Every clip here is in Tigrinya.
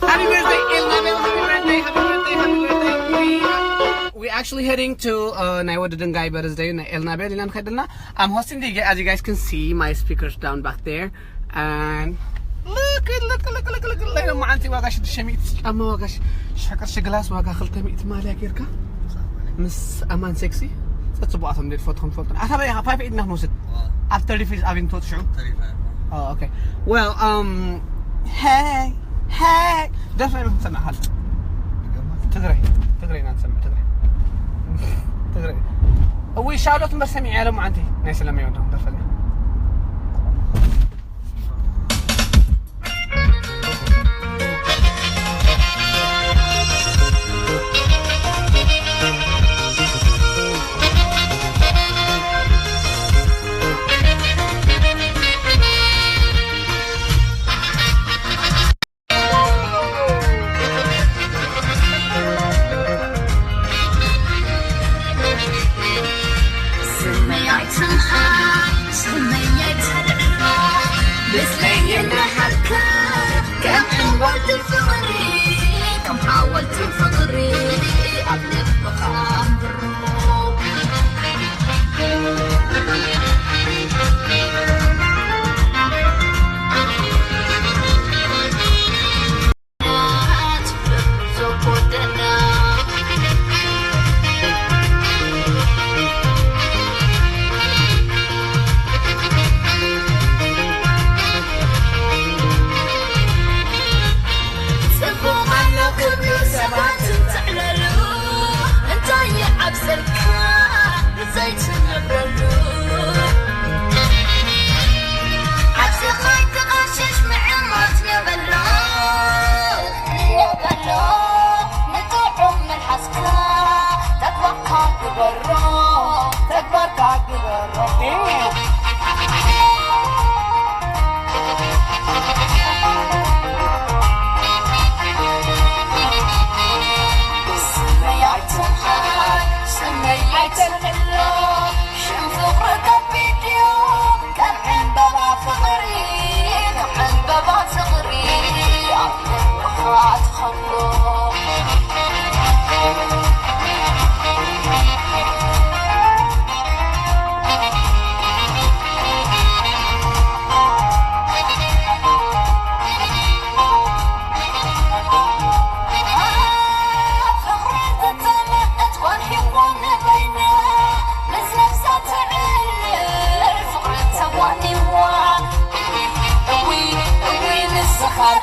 Happy birthday, Elnabel. Happy birthday, happy birthday, happy birthday. We, we actually heading to uh, ናይ ወዲ ድንጋይ birthday ናይ ኤልናቤል ኢና ንኸድልና። I'm hosting the, as you guys can see, my speakers down back there. And look, look, look, look, look, look. ሎማዓንቲ ዋጋ ሽዱሽተ ሚእቲ ጫማ፣ ዋጋ ሽ-፣ ሸቀጥ ሽግላስ ዋጋ ክልተ ሚእቲ ማልያ ጌርካ ምስ ኣማን ሴክሲ። ጸጽቡኣቶም ደልፈትኩም ትፈልጡ። ኣታ በይ ፋይፍ ኢድና ክንወስድ ኣብ thirty-fifth Avenue ትወጽ ሽዑ። Oh, okay. Well, um, hey, hey. ደርፊ ኢና ክንሰምዕ ሓል። ትግራይ፣ ትግራይ ኢና ንሰምዕ፣ ትግራይ። ትግራይ። እውይ፣ ሻውሎት እምበር ሰሚዐ ያለ መዓንቲ ናይ ሰለማይ ወንድም ደርፈኛ።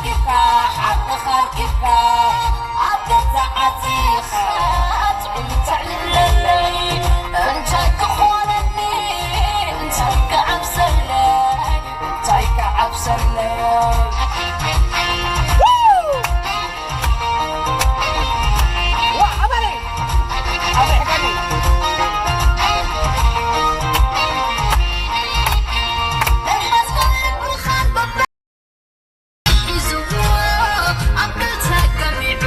ሓቅኻ ኣርኪብካ ኣብ ገዛ ዓፂኻ ጥዑም ተዕልለለይ። እንታይ ክኾነኒ፣ እንታይ ክዓብሰለይ፣ እንታይ ክዓብሰለይ። ዋ፣ ኣበይ? ኣበይ ሕቀኒ? ሒዝዎ ኣብ ክልተ ገሚዑ።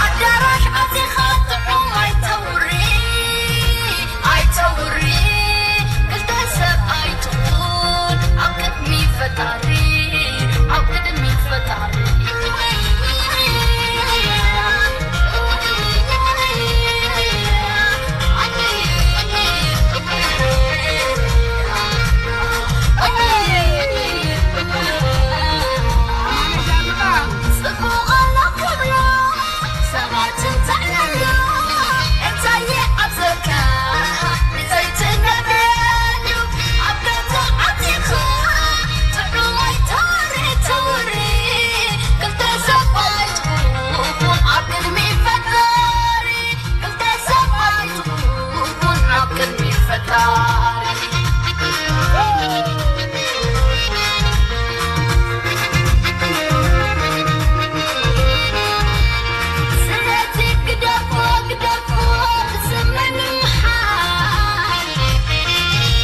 ኣዳራሽ ኣቲኻ ጥዑም ኣይተውሪ፣ ኣይተውሪ። ክልተ ሰብ ኣይትኹን ኣብ ቅድሚ ፈጣሪ፣ ኣብ ቅድሚ ፈጣሪ። ክልተ ሰብ ኣይትኹን ኣብ ቅድሚ ፈጣሪ። ስለዚ ግደፎ፣ ግደፎ፣ ብስመይ ምምሓል።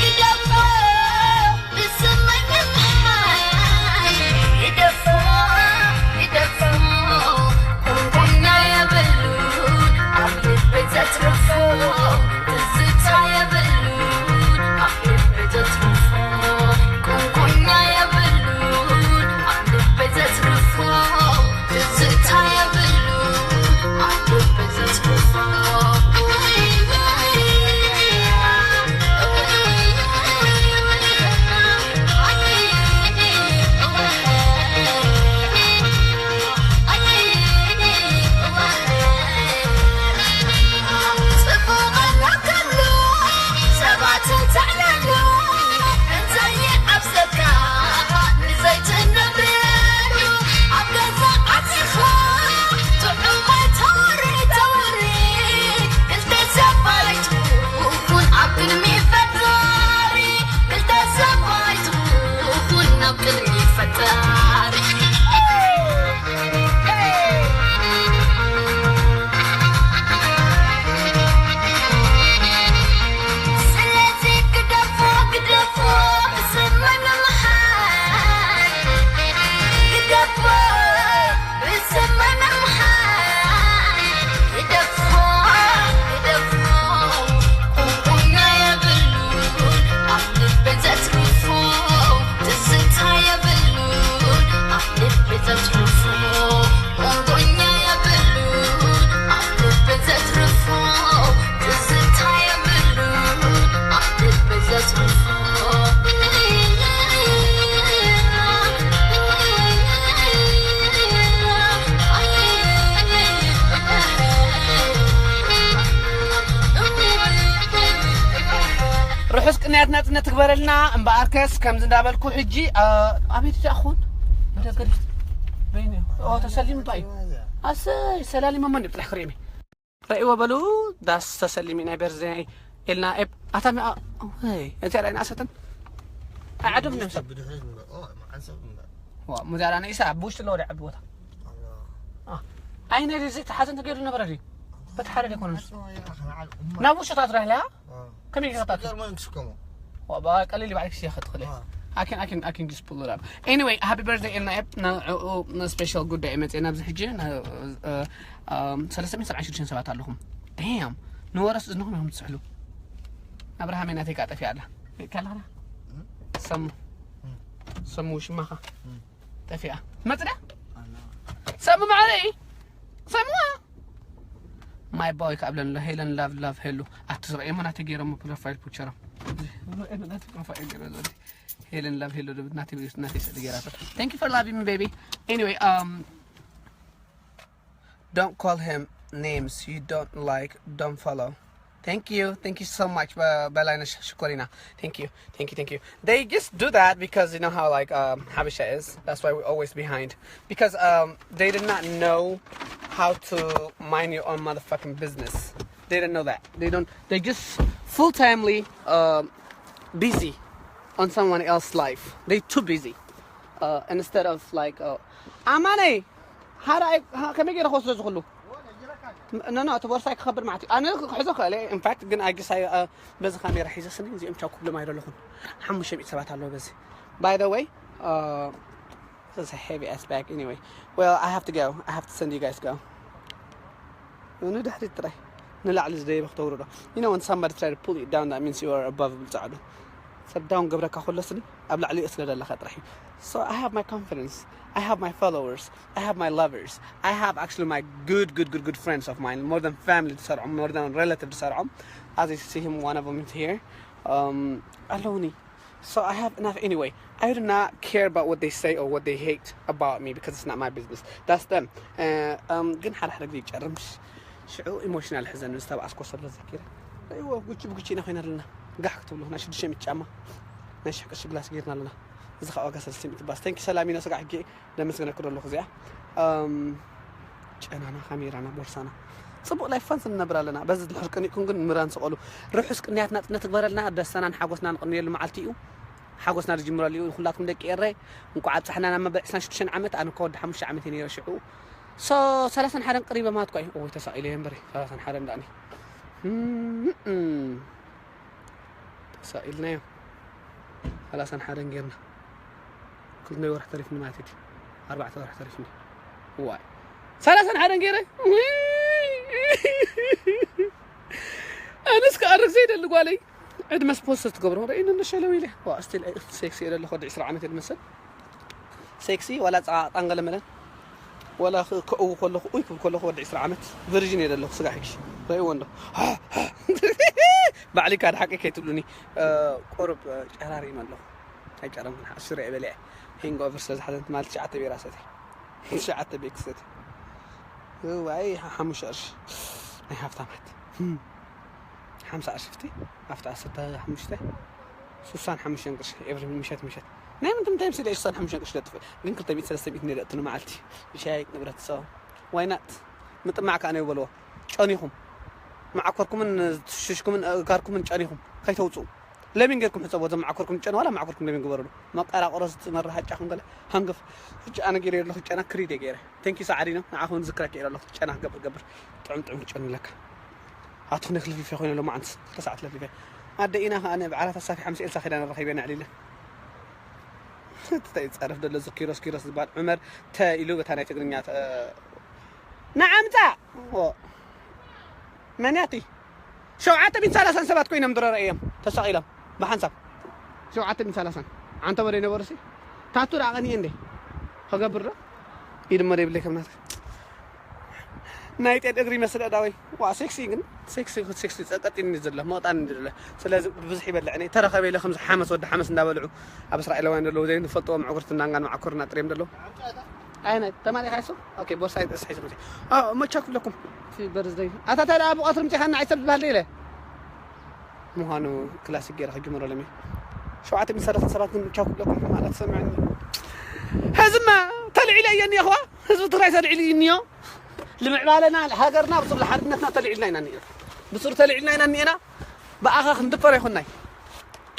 ግደፎ። ብስመይ ምምሓል ይደፍሮ፣ ይደፍሮ፣ ቁንቁና የብሉን ኣብ ልበይ ዘትርፎ፣ ትዝታ የብሉን ኣብ ልበይ ዘትርፎ፣ ቁንቁና የብሉን ኣብ ልበይ ዘትርፎ። ርሑስ ቅንያት ናጽነት ትግበረልና። እምበኣርከስ ከምዚ እንዳበልኩ ሕጂ፣ ኣ፣ ኣቤት እዛ ኹን መደገሪት በይኑ። ኦ፣ ተሰሊሙ ባይ። ኣሰይ፣ ሰላሊመ መን ይብላሕ ክሬሚ። ረእይዎ በሉ፣ ዳስ ተሰሊሚ ናይ በርዝደይ ኢልና ኤብ ኣታ መ-፣ ኣ-፣ ወይ፣ እዚኣ ዳኣ ኣይንኣሰትን። ኣይዓደም ነምሰ። ብድሕሪት እምበር፣ ኦ፣ መዓል ሰብ እምበር። ዋ፣ ሙዚያ ዳኣ ንኢሳ፣ ኣብ ውሽጢ ኣለዎ ዳኣ ዓቢ ቦታ። ኣላ። ኣ፣ ኣይ፣ ናይ እዚ ተሓዘን ተገይሩ ነበረ ድዩ? በቲ ሓደ ደይኮነስ። ኣላ፣ ያ፣ ኸዓ፣ እማ። ናብ ውሽጢ ታትራ ኢላ? ዋ። ከመይ ኢኻ ታቱ? ስፒከር መን ክስከሞ? ዋ፣ ባ-፣ ቀሊል ባዕልክ ሲያ ክትኽእል። ዋ። I can, I can, I can just pull it up. Anyway, happy birthday ኢልና ኤብ፣ ንዕኡ ንስፔሻል ጉዳይ መጽኤ ናብዚ ሕጂ፣ ና-፣ እ፣ እም፣ ሰለስተ ሚእትን ሰብዓን ሽዱሽተን ሰባት ኣለኹም። ዳም፣ ንወረስ እዝንኹም ኢኹም ትስሕሉ። ኣብርሃም ናተይ ከኣ ጠፊኣ ኣላ። ከላና? እም? ሰሙ። እም። ሰሙ ሽማኻ። እም። ጠፊኣ። መጽዳ? ኣላ። ሰሙ ማዕረይ። ሰሙ። My boy ካብ ለንሎ ሄለን ላቭ ላቭ ሄሉ ኣቲ ሰብኣይ እሞ ናተይ ገይሮሞ ፕሮፋይል ፒክቸሮም። ናተይ ፕሮፋይል ገይረ ዘሎ ሄለን ላቭ ሄሉ ደብ ናተይ ናተይ ስእሊ ገይራቶ። Thank you for loving me, baby. Anyway, um, don't call him names you don't like, don't follow. Thank you. Thank you so much, uh, Belaina Sh- Shikorina. Thank you. Thank you. Thank you. They just do that because you know how like um, Habesha is. That's why we're always behind. Because um, they did not know how to mind your own motherfucking business. They don't know that. They don't. They just full timely um, busy on someone else's life. They too busy. Uh, instead of like, uh, ኣማነይ ሓደ ኣይ- ሃ- ከመይ ገይረ ክወስዶ ዝኽሉ? ኖ ኖ እቲ ቦርሳይ ክኸብድ ማለት እዩ። ኣነ ክሕዞ ክእል እየ። ኢንፋክት ግን ኣጊሳይ በዚ ካሜራ ሒዘ ስኒ እዚኦም ቻው ክብሎም ኣይደለኹን። ሓሙሽተ ሚእቲ ሰባት ኣለዉ በዚ። By the way, uh, this is a heavy ass bag anyway. Well, I have to go. I have to send you guys go. ንድሕሪት ጥራይ ንላዕሊ ዝደየበ ክተውርዶ። You know when somebody try to pull you down, that means you are above ብልፃዕዱ። ሰብ ዳውን ገብረካ ከሎስኒ ኣብ ላዕሊ እየ ስለ ዘለኻ ጥራሕ እዩ። So I have my confidence. I have my followers. I have my lovers. I have actually my good, good, good, good friends of mine. More than family ዝሰርዖም, more than relative ዝሰርዖም። As you see him, one of them is here. Um, ኣለውኒ. So I have enough anyway. I do not care about what they say or what they hate about me because it's not my business. That's them. Uh, um, ግን ሓደ ሓደ ግዜ ይጨርምሽ ሽዑ ኢሞሽናል ሕዘን ዝተባኣስኮ ዘሎ ዘኪረ። እዎ ጉቺ ብጉቺ ኢና ኮይና ኣለና። ጋሕ ክትብሉ ናይ ሽዱሽተ ሚእቲ ጫማ ናይ ሽሕ ቅርሺ ግላስ ጌርና ኣለና። እዚ ከዓ ዋጋ ሰለስተ ሚእቲ ባስ። Thank you ሰላሚኖ ስጋዕ ሕጂ ደመስግነኩ ዘለኹ እዚኣ። Um, ጨናና ካሜራና ቦርሳና ጽቡቕ ላይፍ ፋን ስንነብር ኣለና። በዚ ድሕር ቅኒእኩም ግን ምራን ስቐሉ። ርሑስ ቅንያት ናጽነት ትግበረልና። ደስታናን ሓጎስናን ንቕንየሉ መዓልቲ እዩ። ሓጎስና ዝጅምረሉ እዩ። ንኩላትኩም ደቂ ኤረ እንኳዕ ኣብጻሕና ናብ መበል ዕስራን ሽዱሽተን ዓመት። ኣነ እኮ ወዲ ሓሙሽተ ዓመት እየ ነይረ ሽዑ። So ሰላሳን ሓደን ቅሪበ ማለት እኮ እዩ። ኦይ ተሳኢለ እየ እምበሪ ሰላሳን ሓደን ዳኒ ተሳኢልናዮ። ሰላሳን ሓደን ጌርና ክልተ ወርሒ ተሪፍኒ ማለት እዩ። ኣርባዕተ ወርሒ ተሪፍኒ። ዋይ ሰላሳን ሓደን ገይረ ኣነስ ክኣርግ ዘይደሊ ጓለይ ዕድመ ስፖንሰር ትገብሮ ርእይኒ ነሸለው ኢለ ዋ ስቲል ሴክሲ የደለኹ ወዲ ዕስራ ዓመት የድመሰል ሴክሲ ዋላ ፃ ጣንገለመለን ወላ ከእው ከለኹ ኡይ ክብል ከለኹ ወዲ ዕስራ ዓመት ቨርዥን የደለኹ ስጋ ሕጊ ረእይዎ እንዶ ባዕሊ ካድ ሓቂ ከይትብሉኒ ቁሩብ ጨራሪም ኣለኹ ኣይጨረምኩን ሓስረ እየ በሊዐ ሄንጎቨር ስለ ዝሓዘን ትማሊ ትሽዓተ ቢራ ሰትየ ትሽዓተ ቤክ ሰትየ እዋይ ሓሙሽተ ቅርሺ ናይ ሃፍታማት ሓምሳ ቅርሺ ፍቲ ኣብቲ ዓሰርተ ሓሙሽተ ስሳን ሓሙሽተን ቅርሺ ኤቭሪ ምሸት ምሸት ናይ ምንትምታይ ምስለ ስሳን ሓሙሽተን ቅርሺ ደጥፍእ ግን ክልተ ሚእቲ ሰለስተ ሚእቲ ነደእትኑ መዓልቲ ብሻይ ንብረት ሰው ዋይናት ምጥማዕ ከዓ ነው በልዎ ጨኒኹም መዓኮርኩምን ሽሽኩምን እጋርኩምን ጨኒኹም ከይተውፅኡ ለሚን ጌርኩም ሕፀቦ እዞም መዓኮርኩም ጨን ዋላ መዓኮርኩም ለሚን ግበሩሉ መቀራቆሮ ዝትመራ ሃጫኹም ገለ ሃንገፍ ሕጂ ኣነ ገይረ ኣለኹ ጨና ክሪደ ገይረ ቴንኪ ሰዓዲ ነው ንዓኹም ዝክረክ ኢረ ኣለኹ ጨና ክገብር ገብር ጥዑም ጥዑም ክጨኑ ኣለካ ኣትኹኒ ክልፍልፍ ኮይኑ ሎማዓንት ክልተ ሰዓት ለፍሊፈ ኣደ ኢና ከኣ ብዓራት ኣሳፊ ሓምስ ኤልሳ ኸዳ ንረኸበ ነዕሊለ እንታይ ጸረፍ ደሎ እዚ ኪሮስ ኪሮስ ዝበሃል ዑመር ተ ኢሉ በታ ናይ ትግርኛ ንዓምጻ መን ያቲ ሸውዓተ ሚእቲ ሰላሳን ሰባት ኮይኖም ድሮ ረእዮም ተሳቒሎም ብሓንሳብ ሸውዓተ ሚእቲ ሰላሳን ዓንተ ወደ ነበሩ ሲ ታቱ ደኣ ቀኒኤ እንዴ ከገብር ዶ ኢድ መደ ይብለይ ከም ናትካ ናይ ጤል እግሪ መስለ ዳወይ ዋ ሴክሲ ግን ሴክሲ ሴክሲ ጸቀጢኒ ዘሎ መቕጣኒ ዘሎ ስለዚ ብብዝሒ ይበልዕ እኔ ተረኸበ ኢለ ከምዚ ሓመስ ወዲ ሓመስ እንዳበልዑ ኣብ እስራኤላውያን ዘለዉ ዘይንፈልጥዎም ዕጉርቲ እናንጋን መዓኮርና ጥሬም ዘለዉ ኣይነ ተማሪኻ ይሱ ኦኬ ቦርሳ ይጠስ ሒዙ መቼ መቻ ክብለኩም በርዝደይ ኣታ ታዲያ ኣብ ቀትሪ ምፅኻና ኣይሰብ ዝበሃል ኢለ ምዃኑ ክላሲክ ገይረ ክጅምሮ ለሚ ሸውዓተ ሚእቲ ሰላሳ ሰባት ግን ቻው ክብለኩም ማለት ሰምዐኒ ህዝብና ተልዒለ እየኒ የኽዋ ህዝቢ ትግራይ ተልዒሉ እዩ እኒዮ ንምዕባለና ሃገርና ብፁር ሓድነትና ተልዒልና ኢና እኒኦ ብፁር ተልዒልና ኢና እኒኤና ብኣኻ ክንድፈር ኣይኮናይ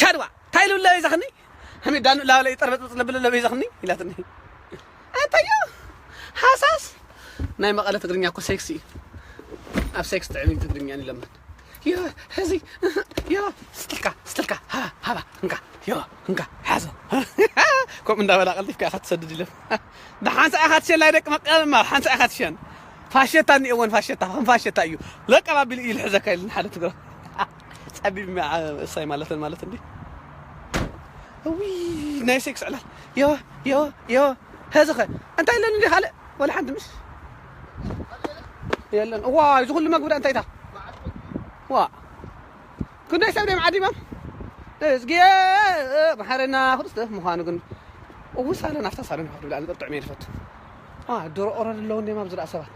ቻድዋ እንታይ ኢሉ ለበይ ዘኽኒ ከመይ ዳኑ ላበለ ይጠርበጥበጥ ለብለ ለበይ ዘኽኒ ኢላትኒ ኣንተዮ ሓሳስ ናይ መቐለ ትግርኛ እኮ ሴክሲ እዩ ኣብ ሴክስ ጥዕም ትግርኛ ንለምን ዮ ህዚ ዮ ስትልካ ስትልካ ሃባ ሃባ እንካ ዮ እንካ ሓዞ ከምኡ እንዳበላ ቀልጢፍካ ኢኻ ትሰድድ ኢለን ደሓንሳ ኢኻ ትሸን ናይ ደቂ መቀለ እምበር ሓንሳ ኢኻ ትሸን ፋሸታ እኒኤወን ፋሸታ ከም ፋሸታ እዩ ለቀብ ኣቢሉ እዩ ልሕዘካ ኢሉን ሓደ ትግረ ጸቢብ እሳይ ማለተን ማለት እንዲ እዊ ናይ ሴክስ ዕላል ዮ ዮ ዮ ሀዚ ኸ እንታይ ኢለን እንዲ ካልእ ወላ ሓንቲ ምሽ የለን እዋ እዚ ኩሉ መግቢ እንታይ ኢታ ዋ ክንደይ ሰብ ደም ዓዲሞም እዝጊ መሓረና ክርስቶስ ምዃኑ ግን እው ሳለን ኣብታ ሳለን ይኸዱ ብላ ዝጠጥዑ ሜድፈት ድሮ ኦረድ ኣለዉ እንዲም ኣብዚ ደኣ ሰባት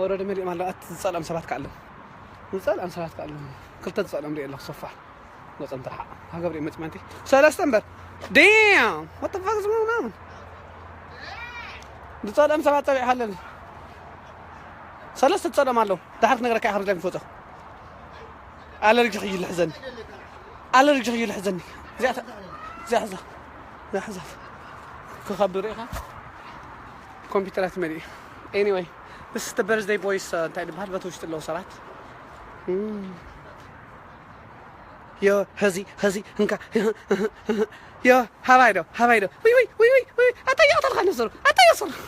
ኦረድ መሊኦም ኣለዉ ኣቲ ዝጸልኦም ሰባት ከኣለን ዝጸልኦም ሰባት ከ ኣለዉ። ክልተ ዝጸልኦም ሪኤ ኣለኹ። ሶፋ ገጾም ተርሓቕ ሃገብሪ መጽመንቲ ሰለስተ እምበር። Damn! What the fuck is going on? ዝጸልኦም ሰባት ጸቢሕ ኣለኒ። ሰለስተ ዝጸልኦም ኣለዉ። ድሓር ክነግረካ እየ፣ ካብ ሪላይፍ ክወጾ። ኣለርጂ ክይልሕዘኒ። ኣለርጂ ክይልሕዘኒ። እዚኣ ተ-፣ እዚኣ ሕዛ። እዚኣ ሕዛ። ክኸብር ኢኻ። ኮምፒውተራት መሊኡ። Anyway, this is the birthday boys፣ uh፣ እንታይ ዝበሃል በቲ ውሽጢ ኣለዉ ሰባት። እም። ዮ፣ ሀዚ፣ ሀዚ፣ እንካ። ዮ፣ ሃባይ ዶ፣ ሃባይ ዶ። ውይ፣ ውይ፣ ውይ፣ ውይ፣ ውይ። ኣታ ይቐተልካ ነብሰሩ። ኣታ ይቐተልካ።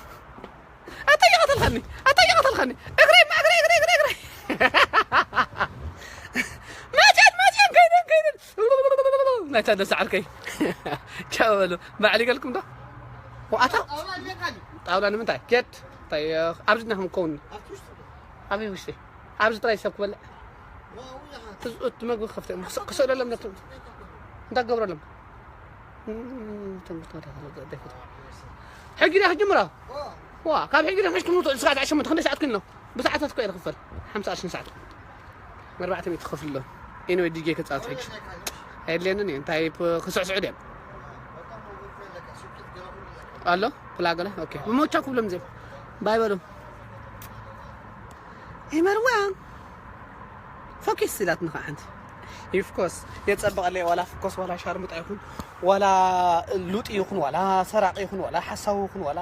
ኣታ ይቐተልካኒ። ኣታ ይቐተልካኒ። እግረይ፣ እግረይ፣ እግረይ፣ እግረይ፣ እግረይ። መጨን፣ መጨን፣ ከይደን፣ ከይደን። ናይታ ደስ ዓርከይ። ቻው በሉ። ባዕል ይገልኩም ዶ? ኣታ ጣውላ ንምንታይ? ጌት። እንታይ፣ ኣብዚ ዲና ክንከውን? ኣበይ ውሽጢ? ኣብዚ ጥራይ ሰብ ክበልዕ። እቲ፣ እቲ መግቢ ክኸፍት እዮም። ክስ-፣ ክስእለሎም ነቱ። እንታይ ክገብረሎም? እም፣ እቶም ተወዳደርቲ ዘይፈትዎ። ሕጂ ዲኣ ክጅምራ? ዋ፣ ካብ ሕጂ ዲኣ ምሽ ትሙቱ፣ እስኻ ትዓሽሙ፣ ክንደይ ሰዓት ክን ነው? ብሰዓታት እኮ እየ ዝኽፈል። ሓምሳ ቅርሺ ንሰዓት። ኣርባዕተ ሚእቲ ክኸፍል ኣሎ። Anyway፣ ዲጄ ክጻወት ሕጂ። ኣየድልየንን እዩ። እንታይ ፕ-፣ ክስዕስዑ ድዮም? ኣሎ? ፕላገለ? ኦኬ። ብሞቻ ክብሎም እዚኦም። ባይ በሉ። ይመርዋ። ፎኪስ ኢላትኒ ከዓ ሓንቲ። ኦፍኮርስ፣ የጸብቐለይ ዋላ ፎኮስ፣ ዋላ ሻርሙጣ ይኹን፣ ዋላ ሉጢ ይኹን፣ ዋላ ሰራቂ ይኹን፣ ዋላ ሓሳዊ ይኹን፣ ዋላ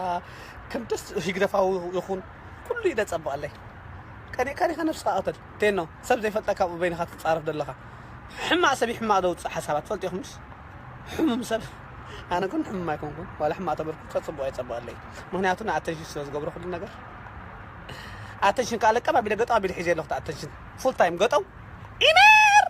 ከም ደስ ሂግደፋዊ ይኹን፣ ኩሉ እዩ ደጸብቐለይ። ቀኒእካ ዲኻ ነብስኻ ቀተል? ቴኖ፣ ሰብ ዘይፈልጠካ ብበይንኻ ትጻረፍ ዘለኻ። ሕማቕ ሰብ እዩ ሕማቕ ደውጽእ ሓሳባት፣ ትፈልጡ ኢኹምስ? ሕሙም ሰብ። ኣነ ግን ሕሙም ኣይኮንኩን። ዋላ ሕማቕ ተበልኩ፣ ከጽብቆ የጸብቐለይ። ምኽንያቱ ንኣተንሽን ስለ ዝገብሮ ኩሉ ነገር። ኣተንሽን ከኣ ለቀብ ኣቢለ ገጠም ኣቢለ ሒዘ ኣለኹ፣ ኣተንሽን። ፉል ታይም ገጠው። ኢመር!